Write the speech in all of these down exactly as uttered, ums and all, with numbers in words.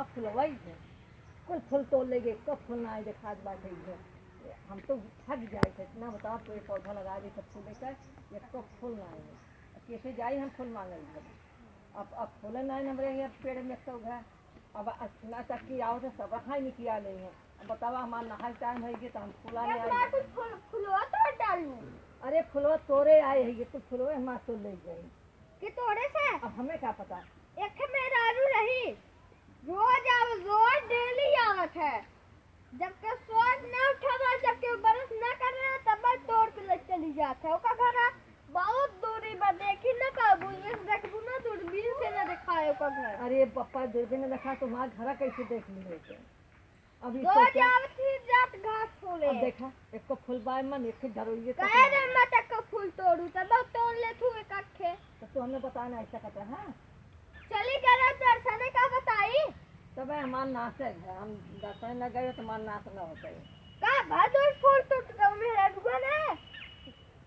फुलवा ही है, कुल फूल तोड़ ले गए, एको फूल ना आए देखात बाटे इधर। हम तो थक जाए थे, इतना बताओ, पेड़ पौधा लगा दे सब फूले का, एको फूल ना आए। अब कैसे जाई हम फूल मांगे इधर? अब, अब फूले ना आए हमरे यहाँ पेड़ में तो घर। अब अ-, ना चक्की आओ तो सब रखा ही निकिया ले हैं। अब बतावा, हमार नहाए टाइम है कि तो हम फूला ले एक आए। बार कुछ फूल, फुलवा तोड़ डालू। अरे फुलवा तोरे आए है, ये कुछ फुलवा हमार तोड़ ले गए। के तोड़े से? अब हमें का पता? एक ठे मेहरारू रही, रोज आव-, रोज डेली आवत है। जब के सोच ना उठावा, जब के ब्रश ना करे, तब तोड़ के ले चली जात है। ओका घर बहुत दूरी बा, देखी ना पाबू, ये से देखबू ना, दूरबीन से ना देखाए ओका घर। अरे पप्पा, दूरबीन ना देखा, तुम्हारा घर कैसे देख ली होते? अभी रोज तो क्या? आवत ही जात घास फूले। अब देखा, एको फूल बाय मन, एक झरोइए तक काहे ना रे है। मत एको फूल तोड़ू, तब तोड़ ले तू एक अट्ठे। तो तू हमें बता ना ऐसा कहता है। चली गए दर्शने का बताई। तब हमार नाश है, हम दर्शन न गए तो हमार नाश न होता है। का भर दो फूल टूट गए मेरा रुआ ने।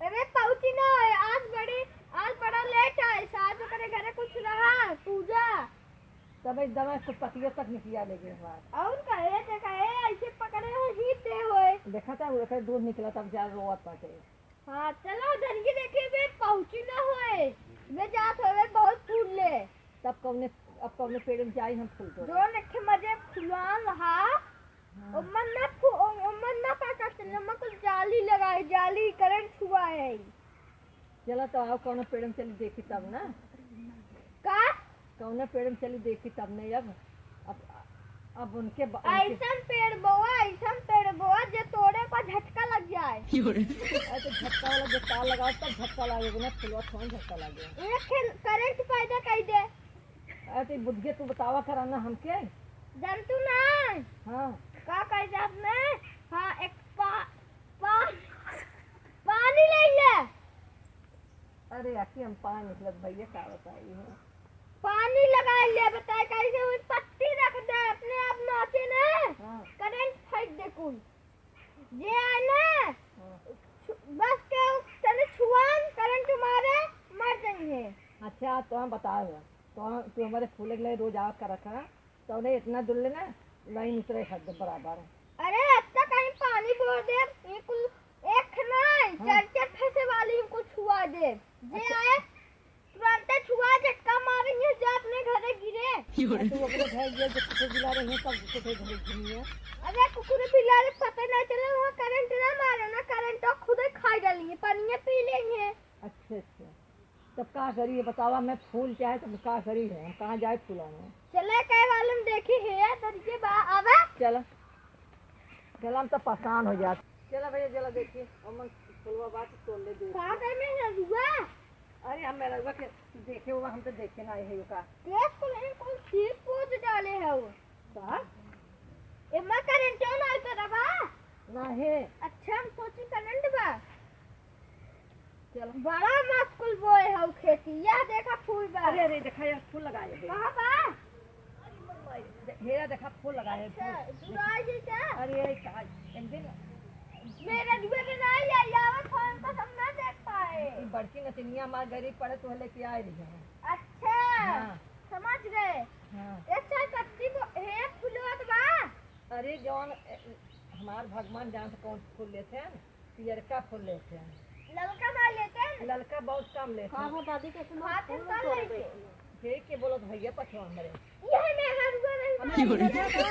अरे पहुँची ना है, आज बड़ी, आज बड़ा लेट आए, आज ओकरे घरे कुछ रहा पूजा। तब एकदम कुछ पतिया तक निकिया ले गए हमार। और का, ए देखा, ए ऐसे पकड़े हो, ही दे होए। देखा था, ओकर दूध निकला, तब जा रोवत बाटे। हाँ, चलो, धनकी देखी बे, पहुँची ना होए। बे जात होए, बहुत फूल ले। तब कौने, अब कौने पेड़ में जाई हम फूल तोड़े? जो नखे मजे फुलान रहा, हाँ। ओमन ना फू-, ओ-, ओमन ना पाका चले, ओमन कुछ जाली लगाए, जाली करंट छुआ है। चला तो आओ, कौनो पेड़ में चली देखी तब ना। का? कौनो पेड़ में चली देखी तब नहीं। अब, अब, अब उनके ब-, उनके ऐसन पेड़ बोआ, ऐसन पेड़ बोआ, जे तोड़े पर झटका लग जाए। अरे तो झटका वाला जो तार लगाओ, तब झटका लागे ना, फुलवा थोड़ा झटका लागे। ये खेल, करंट पैदा कर दे। अरे तो बुद्धिया तू बतावा करा ना हमके। जानतू ना? हाँ। का कह जात ना? हाँ, एक पा-, पा-, पानी ले ले। अरे आखिर हम पानी निकलत भैया का बताई हो। पानी लगा ले, बताए कैसे हुई, पत्ती रख दे, अपने आप नाचे ना। हाँ। करंट फेंक दे कुल। जे आए ना, हाँ। छु-, बस के तने छुआन, करंट मारे, मर जाइए। अच्छा, तो हम बताओ, तो हम, तू हमारे फूले के लिए रोज आवा करा था, तो उन्हें इतना दूर लेना, लाइन उतरे हद बराबर। अरे, अब तक कहीं पानी बोल दे, ये कुल एक नहीं, हाँ। चार चार ठे से वाली इनको छुआ दे। जे अच्छा। आए, तुरंते छुआ झटका मारेंगे, जा अपने घरे गिरे। अरे, तू अपने घर गिर, जब कुकुर बिलारे हैं, तब कुकुर घरे घूमिए। अरे, कुकुर बिलारे पता नहीं चला, वहाँ करंट ना मारे ना, करंट तो खुद ही खाई डालेंगे, पानी पी लेंगे। अच्छा, अच्छा। तब का करी, ये बतावा, मैं फूल चाहे, तब का करी है, हम कहाँ जाए फूला में? चले, कहे वाले में देखी है, तरीके बा, आवे। चला। चला, हम तो परेशान हो जात। चला भैया, चला देखिए, हम फुलवा बात तोड़ ले दे। का करे में रजुआ? अरे, हम मेरा रजुआ के देखे हुआ, हम तो देखे ना आए हैं का। देख को नहीं, कौन चीज पोत डाले है वो? का? एमा करंट ना उतरा बा? नहीं। अच्छा, हम सोची करंट बा। चलो। बड़ा मस्कुल बोए हऊ खेती। यह देखा फूल बा। अरे, अरे, देखा यार, फूल लगाए हैं। कहाँ बा? दे-, हेरा देखा, फूल लगाए हैं, अच्छा, फूल। जुड़ाई जी क्या? अरे, ये कहा, एक दिन मेरे जुए के ना आई, आई आवत हो, इनको सब ना देख पाए। ये बड़की नचनिया हमार गरीब पड़े तो लेके आए रही है। अच्छा, हाँ। समझ गए। हाँ। ये चाय पत्ती को, हे फूलवा तो बा? अरे, जौन, ए, हमार भगवान जान से कौन फूल लेते हैं। पियरका फूल लेते हैं। ललका ना लेते हैं? ललका बहुत कम लेते हैं। हाँ, हाँ, दादी, कैसे मार हाँ, फूल तो तोड़ लेते हैं। देती है। देख के बोलो तो भैया पछवा हमरे। यह मेहरुआ नहीं हमारी मानती है। बेटा।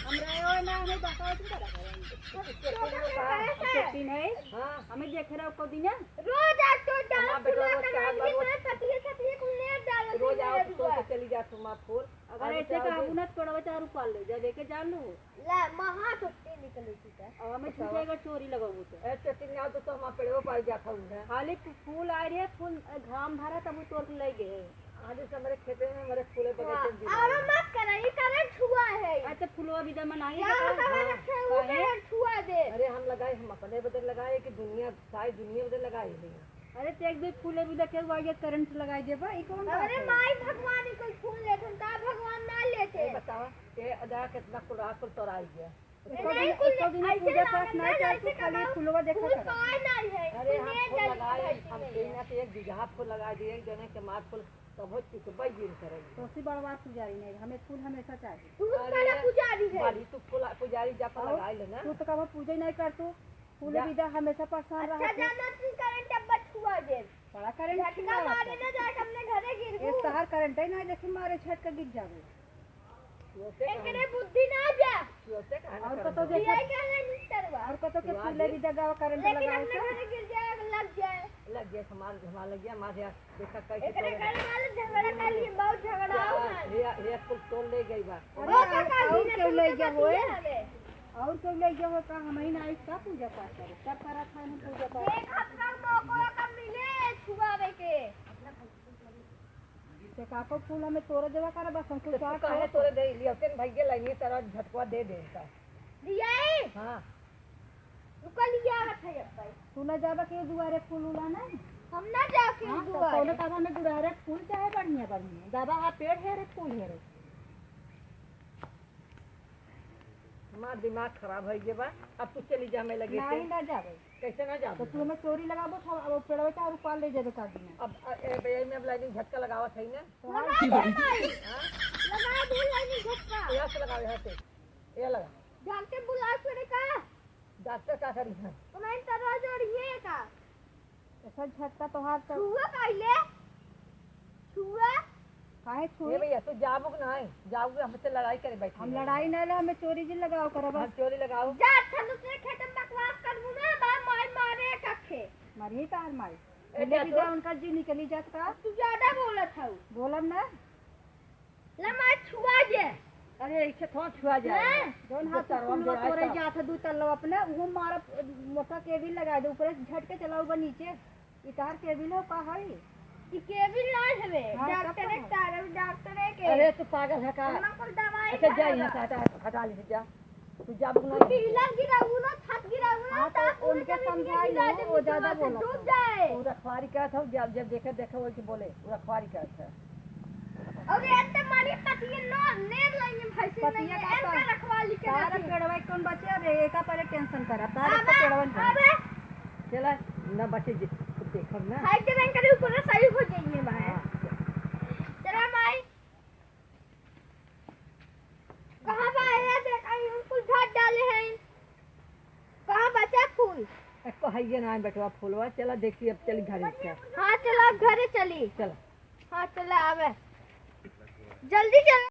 हमरा यो ना, हमें बताओ तुम क्या करेंगे? तो क्या करें? छोटी नहीं। हाँ। हमें देख रहे हो को दिन है? रोज आज तो हमारा डांस बेटा रोज चार बार रोज पतले पतले को ले डालो रोज आओ तो तोड़ के चली जा तुम फूल। अगर ऐसे का बुनत पड़वे चार रुपया ले जा, देके जा लो। ला, महा छुट्टी निकली थी का? अब हमें बतावा। छुट्टी का चोरी लगाबू तो। ए, चेकिंग आओ तो, तो हम पेड़वा पाई जात हूँ ना। खाली फू-, फूल आए रहे, फूल, घाम भरा तब वो तोड़ के ले गए। आज इस हमारे खेते में हमारे फूले बगीचे हाँ, में भी अब नहीं। मत करा, ये करंट छुआ है। अच्छा, फूलवा भी दे मनाई यहाँ का? तो हमें हाँ। रखे हुए काहे? करंट छुआ दे। अरे हम लगाए, हम अपने बदल लगाए कि दुनिया, सारी दुनिया बदल लगाई हुई है। अरे, ते एक दो फूले भी देखे हुआ, ये करंट लगाई देबा, ई कौन बात अरे है? माई भगवान ही कोई फूल लेथन, का भगवान ना लेथे? ए, बतावा, ए, अदा कितना कुल रात कुल तोराई गया। एको नहीं, दिन, कुल एको दिन ऐसे पूजा पाठ लागल ना ना, करत, ऐसे खाली कमाओ, फूलवा देखा फूल करत। पाए ना है, अरे, फूल हम ले फूल जाए लगाए, खाए हम पीने। कहीं ना कहीं एक बीघा फूल लगा दिए, एक जने के मार फूल कबो चुकबै जिन करई। तोसी बड़वा पुजारी नहीं, हमें फूल हमेशा चाहिए। तू अरे, बड़ा पुजारी है। बड़ी तू फूला-, पुजारी जा पर और लगाई ले ना। तू तो कबो पूजा ही नहीं कर तू। फूल जा। विदा हमेशा परेशान अच्छा, रहत है। जाना तू करंट अब छुआ दे। बड़ा करंट झटका छुआ मारे रहत है। ना जाए, हमने घरे गिर ये गो। तहार करंट ही ना देखे मारे झटका गिर जावे। एकरे बुद्धि ना जा। और कतो देखे, दिया क्या है निस्तरवा? और कतो के फूले भी दगावा करंट लेकिन लगावे अपने से। घरे गिर जाए, लग जाए। लग जाए, हमार, हमार लग गया, हमार यहाँ देखा कैसे एकरे तोड़े। घर वाले झगड़ा कर लिए, बहुत झगड़ा हो रहा है। ये, ये कुल तोड़ ले गई बा। अरे, वो तो और, कर और दी ना, क्यों तू ले तो गया होए? बतिया हवे। और क्यों ले गया हो का? हम ही ना आइस का पूजा पाठ करे, सब करा था हम पूजा पाठ। देख, अपना मौका का मिले छुआवे के। से काको फूल हमें तोड़े देवा करे, बस हम कुछ तो तू और काहे खाए तोड़े दे लिया? तेन भैया लाइनी तरह झटकवा दे दे का। लियाई? हाँ। रुका, लिया आवत है अब भाई। तू ना जाबा के दुआरे फूल उला ना? हम ना जाओ के हाँ, तो दुआरे। कौनो काम हमें दुआरे फूल चाहे बढ़िया बढ़िया। जाबा आ पेड़ हेरे, फूल हेरे। हमार दिमाग खराब होइ गया बा। अब तू चली जा, मैं लगे नहीं, से। ना जाबे। कैसे ना जाबे? तो तू हमें चोरी लगाबो, तो अब पेड़वे का रुपा ले जाबे का दिन। अब, अ, ए, भैया, मैं अब लाइनिंग झटका लगावत है ना। तो लगा दे भाई। हाँ? लगा दे लाइनिंग झटका। यहाँ से लगाओ, यहाँ से। ये लगा। डॉक्टर बुलाए फिर का? डॉक्टर का करी है? तो मैं तरह जोड़ी है का? ऐसा झटका तोहार सब छुआ काइले? छुआ? काहे छुए? ए भैया, तू जाबो कि नाहीं? जाओगे, हमसे लड़ाई करे बैठी हम है। लड़ाई ना ले, हमें चोरी जी लगाओ करब। हम चोरी लगाओ। जा, अच्छा दूसरे खेत में बकवास करबू ना, बा मार मारे कखे। मारी तार मारी। ए, ले जा भी तो। जा, उनका जी निकली जात का। तू ज्यादा बोलत हऊ। बोलब ना। ला मार छुआ जे। अरे, इसे थोड़ा छुआ जाए। हैं? जौन हाथ से फूलवा तोरे जात है, दू तल्ला अपने, वो मारा, मोटा केबिल लगा दे, ऊपर से झटके चला ऊपर नीचे। ई तार केबिल हो का हई? ई केबिल ना हवे, हाँ, डॉक्टर तब एक का? तार, डॉक्टर एक अरे, तू पागल है का? हम कुल दवाई अच्छा, जा खाए यहाँ से, बा। हटा, हटा ले, जा। तू जा, बुक तू नहीं। पीला गिराऊ ना, छत गिराऊ ना, हाँ, तो तार पूरे उनके जमीन समझाई गिरा ना, दे, वो ज्यादा पूरा बोलत डूब है। जाए। वो रखवारी करत हो, जब, जब देखे, देखे वही बोले, वो रखवारी करत है। और ये तो मारी पतिया नो, नेर लाइन में भैंसी पतिया नहीं है, का इनका तो रखवाली करत तारा है। पेड़वा कौन बचे रे, एका पहले टेंशन करा, तारा अबे, तो पेड़वा नहीं। अबे। चला, ना बचे जे, देखब ना। हाय, जब इनका ऊपर सही हो जाइए भाई। हाँ। चला माई। कहाँ बा? ए, देख, आई हम कुल झाड़ डाले हैं। कहाँ बचा फूल? एको हइये ना बेटवा फूलवा। चला देखी, अब चली घरे से। हाँ, चला, अब घरे चली। चला। हाँ, चला, आवे। जल्दी चला।